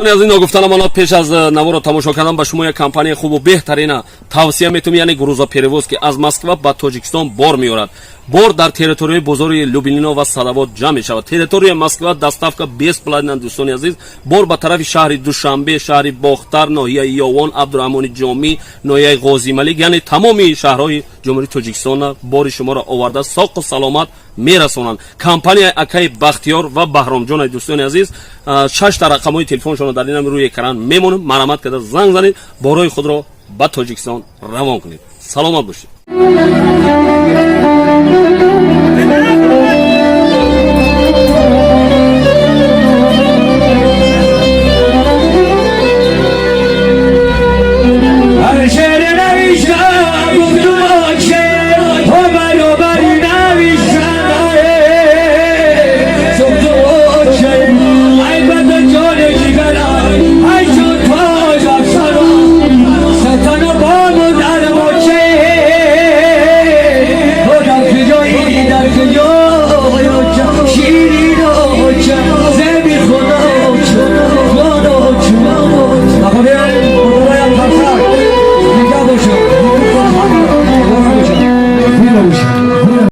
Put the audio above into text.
Дӯстони азиз, ногуфта намонад, пеш аз наворо тамошо кардан ба шумо як компанияи хубу беҳтарина тавсия метавонем, яъне грузоперевозки. Аз Москва ба Тоҷикистон бор меорад. Бор дар территорияи бозори Люблино ва Садовод ҷамъ мешавад. Территорияи Москва доставка бесплатна. Дӯстони азиз, бор ба тарафи шаҳри Душанбе, шаҳри Бохтар, ноҳияи Ёвон, Абдураҳмони Ҷомӣ, ноҳияи Ғозималик, яъне тамоми шаҳрҳои Ҷумҳурии Тоҷикистона бори шуморо оварда, соқу саломат мерасонанд. Компанияи акаи Бахтиёр ва Баҳромҷон. Дӯстони азиз, шашта рақамҳои телефоншонро дар инам рӯи экран мемонем. Марҳамат карда занг занед, борои худро ба Тоҷикистон равон кунед. Саломат бошед.